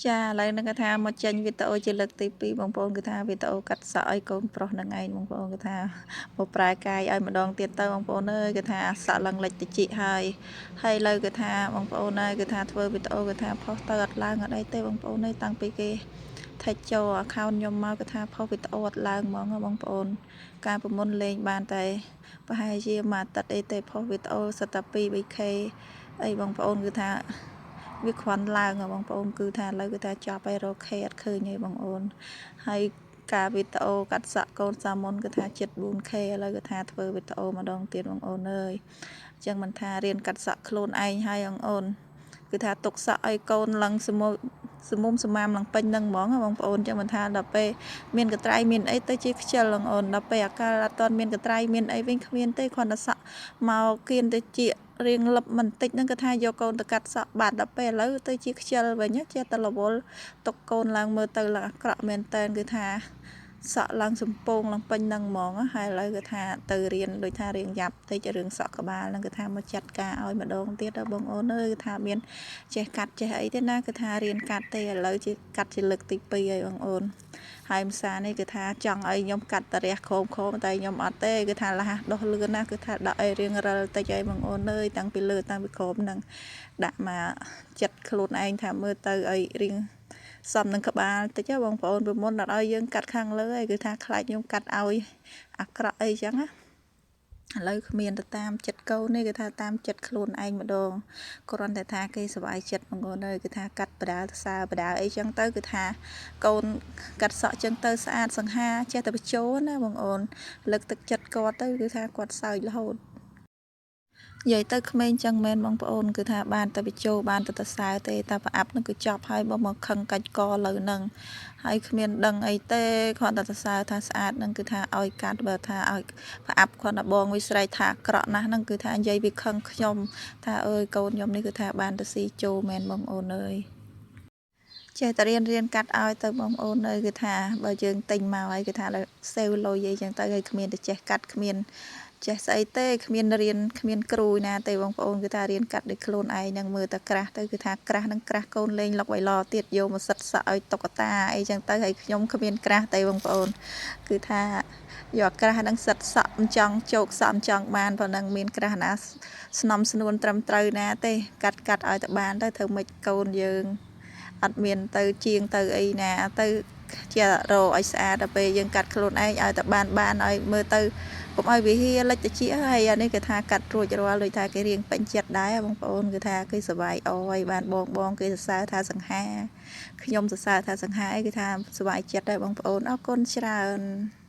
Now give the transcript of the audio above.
ចាឥឡូវនឹងគេថាមកចេញវីដេអូជាលើកទី2បងប្អូនគឺថាវីដេអូកាត់សក់ឲ្យកូនប្រុសនឹងឯងបងប្អូនគឺថាមកប្រែកាយឲ្យម្ដងទៀតទៅបងប្អូនអើយគឺថាសក់ឡើងលិចតិចហើយហើយលើគឺថាបងប្អូនអើយគឺថាធ្វើវីដេអូគឺថាផុសទៅអត់ឡើងអត់អីទេបងប្អូនអើយតាំងពីគេ tag ចូល account ខ្ញុំមកគឺថាផុសវីដេអូអត់ឡើងហ្មងបងប្អូនការប្រមុនលេងបានតែប្រហែលជាមួយអាទិត្យអីទេផុសវីដេអូសិតតែ2 3K អីបងប្អូនគឺថាវាគ្រាន់ឡើងបងប្អូនគឺថាឥឡូវគឺថាចប់ហើយរក K អត់ឃើញទេបងប្អូនហើយការវីដេអូកាត់សក់កូនសាមុនគឺថាចិត្ត 4K ឥឡូវគឺថាធ្វើវីដេអូម្ដងទៀតបងប្អូនអើយអញ្ចឹងមិនថារៀនកាត់សក់ខ្លួនឯងហើយបងប្អូនគឺថាទុកសក់ឲ្យកូនឡើងសមុសមុំសមាមឡើងពេញនឹងហ្មងបងប្អូនចឹងមិនថាដល់ពេលមានកត្រៃមានអីទៅជាខ្ជិលបងប្អូនដល់ពេលអាកាលអត់ទាន់មានកត្រៃមានអីវិញគ្មានទេគ្រាន់តែសក់មកគៀនទៅជារៀងលឹបបន្តិចហ្នឹងគឺថាយកកូនទៅកាត់សក់បាត់ដល់ពេលឥឡូវទៅជាខ្ជិលវិញចេះតែរវល់ទុកកូនឡើងមើលទៅឡើងអាក្រក់មែនតើគឺថាសក់ឡើងសំពងឡើងពេញនឹងហ្មងហើយឥឡូវគឺថាទៅរៀនដូចថារៀងយ៉ាប់តិចរឿងសក់ក្បាលហ្នឹងគឺថាមកចាត់ការឲ្យម្ដងទៀតដល់បងអូនអើយគឺថាមានចេះកាត់ចេះអីទេណាគឺថារៀនកាត់ទេឥឡូវជាកាត់ជាលើកទី2ហើយបងអូនហើយភាសានេះគឺថាចង់ឲ្យខ្ញុំកាត់តារះខោមខោមតែខ្ញុំអត់ទេគឺថាលះដោះលឿនណាគឺថាដាក់ឲ្យរៀងរិលតិចឲ្យបងអូនអើយតាំងពីលើតាំងពីក្រោមហ្នឹងដាក់មកចិត្តខ្លួនឯងថាមើលទៅឲ្យរៀងសំនឹងក្បាលតិចបងប្អូនពីមុនអត់ឲ្យយើងកាត់ខាងលើឯងគឺថាខ្លាចខ្ញុំកាត់ឲ្យអាក្រក់អីចឹងណាឥឡូវគ្មានទៅតាមចិត្តកូននេះគឺថាតាមចិត្តខ្លួនឯងម្ដងគ្រាន់តែថាគេសប្បាយចិត្តបងប្អូនអើយគឺថាកាត់បដាសើបដាអីចឹងទៅគឺថាកូនកាត់សក់ចឹងទៅស្អាតសង្ហាចេះតែបញ្ចូលណាបងប្អូនលើកទឹកចិត្តគាត់ទៅគឺថាគាត់សើចរហូតនិយាយទៅក្មេងចឹងមែនបងប្អូនគឺថាបានតែបញ្ចូលបានតែសរសើរទេតែប្រអាប់នឹងគឺចប់ហើយបើមកខឹងកាច់កលើនឹងហើយគ្មានដឹងអីទេគ្រាន់តែសរសើរថាស្អាតនឹងគឺថាឲ្យកាត់បើថាឲ្យប្រអាប់គ្រាន់តែបងវាស្រែកថាអាក្រក់ណាស់នឹងគឺថានិយាយវាខឹងខ្ញុំថាអើយកូនខ្ញុំនេះគឺថាបានទៅស៊ីចូលមែនបងប្អូនអើយចេះតែរៀនរៀនកាត់ឲ្យទៅបងប្អូនអើយគឺថាបើយើងទិញមកហើយគឺថាសេវលុយអីចឹងទៅហើយគ្មានតែចេះកាត់គ្មានចេះស្អីទេគ្មានរៀនគ្មានគ្រូណាទេបងប្អូនគឺថារៀនកាត់ដោយខ្លួនឯងនឹងមើលតែក្រាស់ទៅគឺថាក្រាស់នឹងក្រាស់កូនលេងលុកបៃឡទៀតយកមកសិតសក់ឲ្យតុក្កតាអីចឹងទៅហើយខ្ញុំគ្មានក្រាស់ទេបងប្អូនគឺថាយកក្រាស់នឹងសិតសក់មិនចង់ជោគសក់មិនចង់បានប៉ុណ្ណឹងមានក្រាស់ណាស្នំស្នួនត្រឹមត្រូវណាទេកាត់កាត់ឲ្យតែបានទៅធ្វើម៉េចកូនយើងអត់មានទៅជាងទៅអីណាទៅជារកឲ្យស្អាតដល់ពេលយើងកាត់ខ្លួនឯងឲ្យតែបានបានឲ្យមើលទៅកុំឲ្យវាហៀលិចតិចហើយអានេះគេថាកាត់រួចរាល់ដូចថាគេរៀងពេញចិត្តដែរបងប្អូនគឺថាគេសប្បាយអយបានបងបងគេសរសើរថាសង្ហាខ្ញុំសរសើរថាសង្ហាអីគឺថាសប្បាយចិត្តដែរបងប្អូនអរគុណច្រើន។